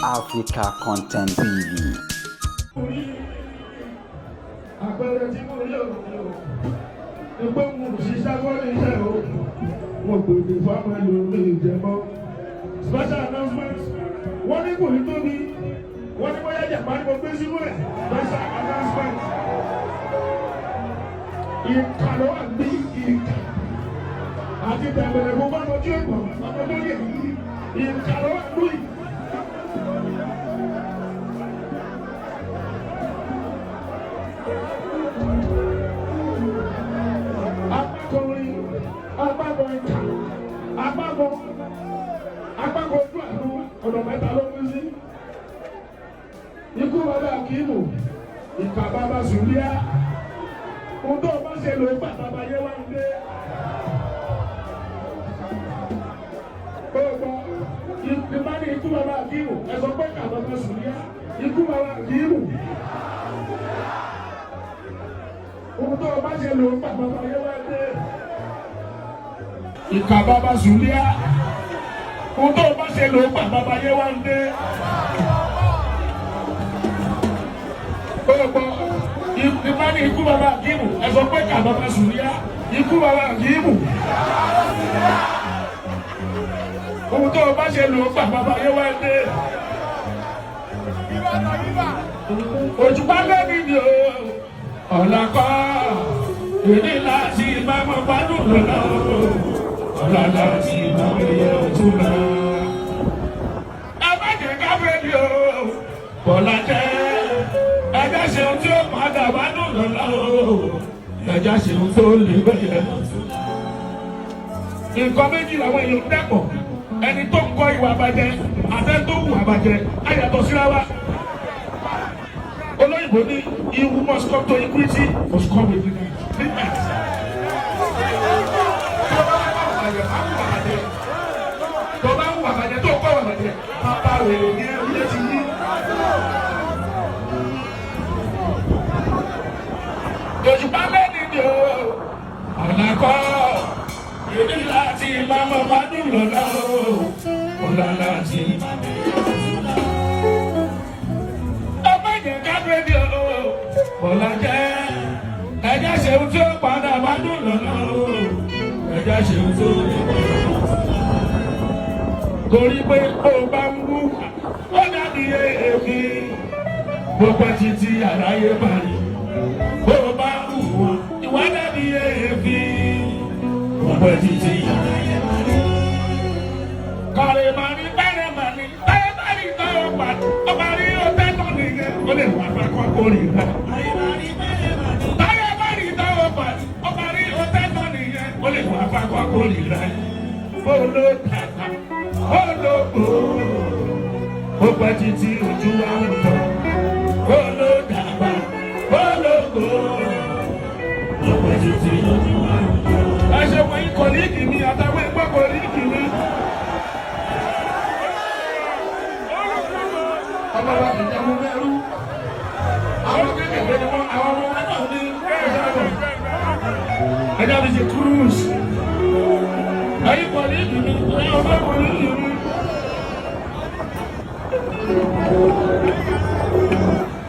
Africa Content TV. Àpẹẹrẹ tí mo rí òun ni pé mo ṣiṣẹ́ wọ́n ní iṣẹ́ o, mo gbèdè fáwọn ẹlòmíì jẹmọ́. Special announcement: wọ́n ní kò ní tóbi, wọ́n ní bóyá jàpá ni mo gbé sínú ẹ̀. Special announcement: ìkà ló wà bí ìkà àti tẹ̀gbẹ̀rẹ̀ fún báwọn tí ó gbọ̀n báwọn tó yẹ yìí, ìkà ló wà lóyè. Agbákọrin, agbákọ ìkà, agbákọ, agbákọ ojú àánú, ọ̀nà mẹ́ta ló pín sí. Ikú bàbá Akíìmù, ìkà bàbá Sùlíà, ohun tó o bá ṣe lò ó gbà bàbá yé wá ń dé. Ó gbọ́ ìbá ní ikú bàbá Akíìmù, ẹ sọ pé ìkà bàbá Sùlíà, ikú bàbá Akíìmù. Ohun tó o bá ṣe lò ó gbà bàbá yé wá dé. Ìkà bàbá Sùlíà, ohun tó o bá ṣe lò ó gbà bàbá yé wá dé. Ó gbọ́ ìbá ní ikú bàbá Akíìmù, ẹ sọ pé ìkà bàbá Sùlíà, ikú bàbá Akíìmù. Ohun tó o bá ṣe lò ó gbà bàbá yé wá dé. Òjùpá lẹ́ni ni o, ọ̀la kọ́, èdè láti máa mọ gbádùn lọ́la o, ọ̀la láti máa mọ iye ọ̀tún lọ. Ẹ má jẹ́ ká fẹ́ ni o, bọ̀lá jẹ́, ẹjẹ́ ṣeun tí ó padà gbádùn lọ́la o, ẹjẹ́ ṣeun tó lè bẹ̀yẹ. Nǹkan méjì làwọn èèyàn ń dẹ́pọ̀, ẹni tó ń kọ́ ìwà àbàjẹ́ àtẹni tó ń hùwà àbàjẹ́ ayàtọ̀ síra wa. Olóyìnbó ní he who must come to equity must come with respect. Tó bá ń wà bàjẹ́, tó kọ́ wà bàjẹ́, bàbá wèrè ní ilé ti yí. Òṣùpá lẹ́ni ni o, ọ̀nà kọ́, èdè láti máa mọ̀ máa dùn lọ́la o, ọ̀la láti máa mọ̀. Ọmọ yẹn kábírẹ́dì o, bọ̀lá jẹ́, ẹ̀jẹ̀ ṣeun tí ó padà bá dùn lọ́la o, ẹ̀jẹ̀ ṣeun tó lè bọ̀. Torí pé ó bá ń wú, ó dàbí èéfín, gbogbo títí àráyé bá rí. Bó bá ń wù wọ́n, ìwà dàbí èéfín, gbogbo títí àráyé bá rí. Kọ̀rè màní bẹ́rẹ̀ màní bẹ́rẹ̀ màní tó pa ọba rí ọtẹ́ tó nìyẹn ó lè wà fẹ́ kọ́ kórè rẹ̀. Bẹ́rẹ̀ màní tó pa ọba rí ọtẹ́ tó nìyẹn ó lè wà fẹ́ kọ́ kórè rẹ̀. Ó ló dàgbà, ó ló gbó, ó pẹ́ títí ojú wa ń tọ́. Ó ló dàgbà, ó ló gbó, ó pẹ́ títí ojú wa ń tọ́. Ẹ ṣe wọ̀nyí kọ̀líìkì mi àtàwọn ẹgbẹ́ kọ̀líìkì mi. Ọmọ wa kì í jẹun mẹ́rú. Àwọn kékeré ni wọ́n, àwọn ọmọ wa náà ní ẹ̀ṣẹ̀ ẹ̀jẹ̀ fi ṣe cruise. Ẹ̀yin kọ̀líìkì mi, ẹ̀yin ọmọ kọ̀líìkì